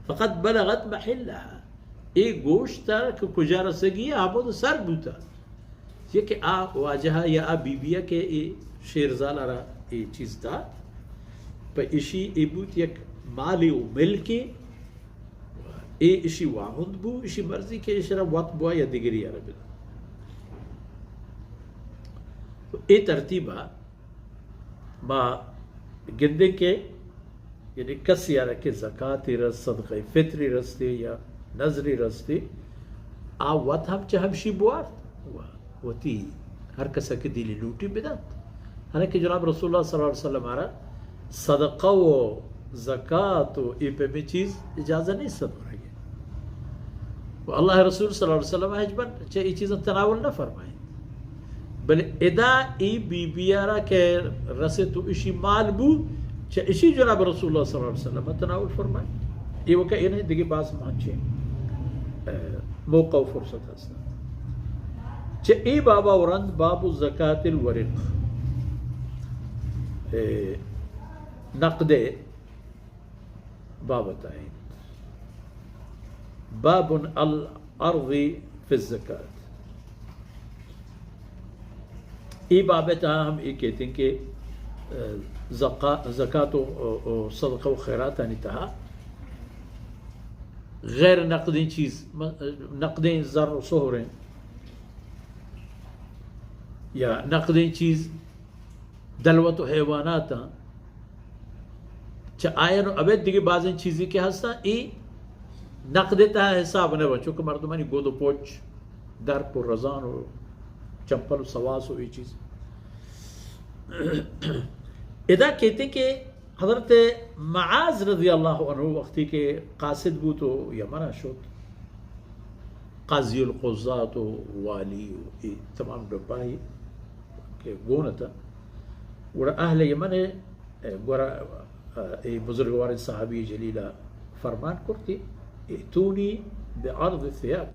فقط بلغت محلها، اے گوشت کہ کجا رسگی، ہمود سر بوتا۔ یہ کہ آ واجہ یا آ بی بی کہ اے شیرزال را اے چیز دات، پہ اشی اے بوت یک مالی و ملکی، اے اشی واہند بو، اشی مرضی کہ اشرا وت بوا یا دگری را بدن۔ تو اے ترتیبا ما گندیں کہ یعنی کسی را کہ زکاتی رست، صدقہ فطری رستی یا نذری رستی، آ وت ہم چہ ہمشی بوارت و وتی ہر کسا کہ دلی لوٹی بدنت۔ حالانکہ جناب رسول اللہ صلی اللہ علیہ وسلم را صدقہ و زکات و اے پیمیں چیز اجازہ نیست برگی۔ و اللہ رسول صلی اللہ علیہ وسلم ہچ بر چہ اے چیزاں تناول نہ فرمائیں۔ بلے ادا اے بی بی را کہ رسے تو اشی مال بو، چہ اشی جناب رسول اللہ صلی اللہ علیہ وسلم تناول فرمائیں۔ اے وقت اے نہیں، دیگه باز مانچے، اے، موقع و فرصت ہستا۔ چہ اے بابا ورند باب زکات الورق، اے، نقدے بابت ایں۔ باب العرض فی الزکات۔ اے بابت ہم اے کہتے ہیں کہ، اے، زکا-، زکات و، و، و صدقہ و خیراتانی تہا غیر نقدیں چیز، م-، نقدیں زر و سہریں یا نقدیں چیز دلوت و حیواناتاں، چہ آیان و ابید دیگه بازیں چیزی کہ ہستاں، اے نقد تہا حساب نہ بنت، چونکہ مردمانی گود و پوچ، درپ و رزان و چمپل و سواس و اے چیز۔ ادا کہتے کہ حضرت معاذ رضی اللہ عنہ وقتی کہ قاصد بوت و یمن شت، قاضی القضات و والی و اے تمام ڈبائی کہ گون اتاں، گڑا اہل یمن ء گورا اے بزرگوار صحابی جلیل ء فرمان کرتی، ائتونی بعرض ثیاب،